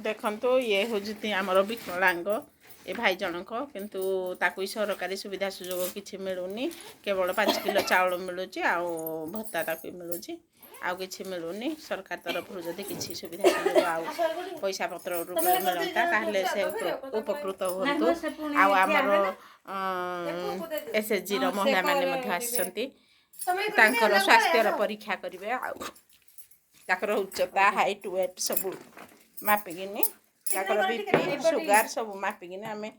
ଦେଖନ୍ତୁ, ଇଏ ହେଉଛନ୍ତି ଆମର ବିକଳାଙ୍ଗ ଏ ଭାଇ ଜଣକ। କିନ୍ତୁ ତାକୁ ବି ସରକାରୀ ସୁବିଧା ସୁଯୋଗ କିଛି ମିଳୁନି। କେବଳ 5 କିଲୋ ଚାଉଳ ମିଳୁଛି ଆଉ ଭତ୍ତା ତାକୁ ମିଳୁଛି, ଆଉ କିଛି ମିଳୁନି। ସରକାର ତରଫରୁ ଯଦି କିଛି ସୁବିଧା ସୁଯୋଗ ଆଉ ପଇସା ପତ୍ର ରୂପରେ ମିଳନ୍ତା, ତାହେଲେ ସେ ଉପକୃତ ହୁଅନ୍ତୁ। ଆଉ ଆମର ଏସ୍ଏଚ୍ଜିର ମହିଳାମାନେ ମଧ୍ୟ ଆସିଛନ୍ତି, ତାଙ୍କର ସ୍ୱାସ୍ଥ୍ୟର ପରୀକ୍ଷା କରିବେ ଆଉ ତାଙ୍କର ଉଚ୍ଚତା, ହାଇଟ୍, ୱେଟ୍ ସବୁ ମାପିକିନି, ତାଙ୍କର ବିପି, ସୁଗାର ସବୁ ମାପିକିନି ଆମେ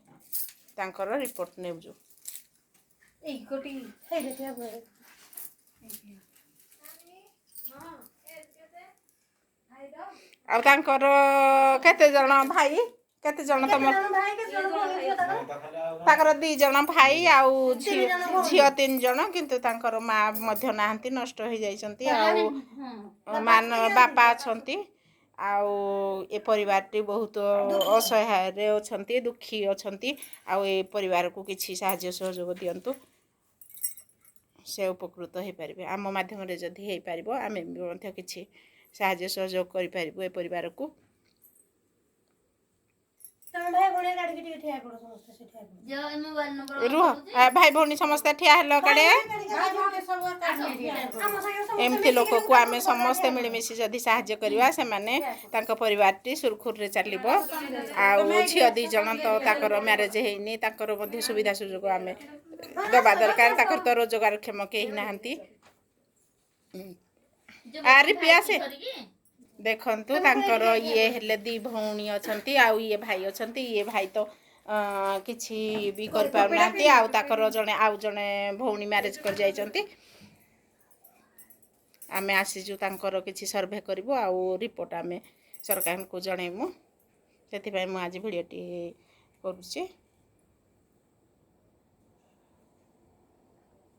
ତାଙ୍କର ରିପୋର୍ଟ ନେଉଛୁ। ଏଇ ଗୋଟି ହେଇଠି ଠିଆ ପଡେ। ଆଉ ତାଙ୍କର କେତେ ଜଣ ଭାଇ, କେତେ ଜଣ ତମର? ଭାଇ କେତେ ଜଣ, ଭଉଣୀ ଝିଅ ତାଙ୍କର? ତାଙ୍କର ଦି ଜଣ ଭାଇ ଆଉ ଝିଅ, ଝିଅ ତିନି ଜଣ। କିନ୍ତୁ ତାଙ୍କର ମା ମଧ୍ୟ ନାହାନ୍ତି, ନଷ୍ଟ ହେଇଯାଇଛନ୍ତି। ଆଉ ମା ବାପା ଅଛନ୍ତି। ଆଉ ଏ ପରିବାରଟି ବହୁତ ଅସହାୟରେ ଅଛନ୍ତି, ଦୁଃଖୀ ଅଛନ୍ତି। ଆଉ ଏ ପରିବାରକୁ କିଛି ସାହାଯ୍ୟ ସହଯୋଗ ଦିଅନ୍ତୁ, ସେ ଉପକୃତ ହେଇପାରିବେ। ଆମ ମାଧ୍ୟମରେ ଯଦି ହେଇପାରିବ, ଆମେ ବି ମଧ୍ୟ କିଛି ସାହାଯ୍ୟ ସହଯୋଗ କରିପାରିବୁ ଏ ପରିବାରକୁ। ତମେ ଭାଇ ଭଉଣୀ କାଢିକି ଟିକେ ଠିଆ ପଡ, ସମସ୍ତେ ସେ ଠିଆ ପଡ। ରୁହ, ଭାଇ ଭଉଣୀ ସମସ୍ତେ ଠିଆ ହେଲ କାଡ଼େ। ଆମ ସାଙ୍ଗରେ ସମସ୍ତେ। ଏମିତି ଲୋକକୁ ଆମେ ସମସ୍ତେ ମିଳିମିଶି ଯଦି ସାହାଯ୍ୟ କରିବା, ସେମାନେ ତାଙ୍କ ପରିବାରଟି ସୁରୁଖୁରୁରେ ଚାଲିବ। ଆଉ ଝିଅ ଦି ଜଣ ତ ତାଙ୍କର ମ୍ୟାରେଜ ହେଇନି, ତାଙ୍କର ମଧ୍ୟ ସୁବିଧା ସୁଯୋଗ ଆମେ ଦେବା ଦରକାର। ତାଙ୍କର ତ ରୋଜଗାରକ୍ଷମ କେହି ନାହାନ୍ତି। ଆରେ ଆସେ। ଦେଖନ୍ତୁ, ତାଙ୍କର ଇଏ ହେଲେ ଦି ଭଉଣୀ ଅଛନ୍ତି ଆଉ ଇଏ ଭାଇ ଅଛନ୍ତି। ଇଏ ଭାଇ ତ କିଛି ବି କରିପାରୁନାହାନ୍ତି। ଆଉ ତାଙ୍କର ଜଣେ, ଆଉ ଜଣେ ଭଉଣୀ ମ୍ୟାରେଜ କରିଯାଇଛନ୍ତି। ଆମେ ଆସିଛୁ ତାଙ୍କର କିଛି ସର୍ଭେ କରିବୁ ଆଉ ରିପୋର୍ଟ ଆମେ ସରକାରଙ୍କୁ ଜଣେଇବୁ। ସେଥିପାଇଁ ମୁଁ ଆଜି ଭିଡ଼ିଓଟି କରୁଛି।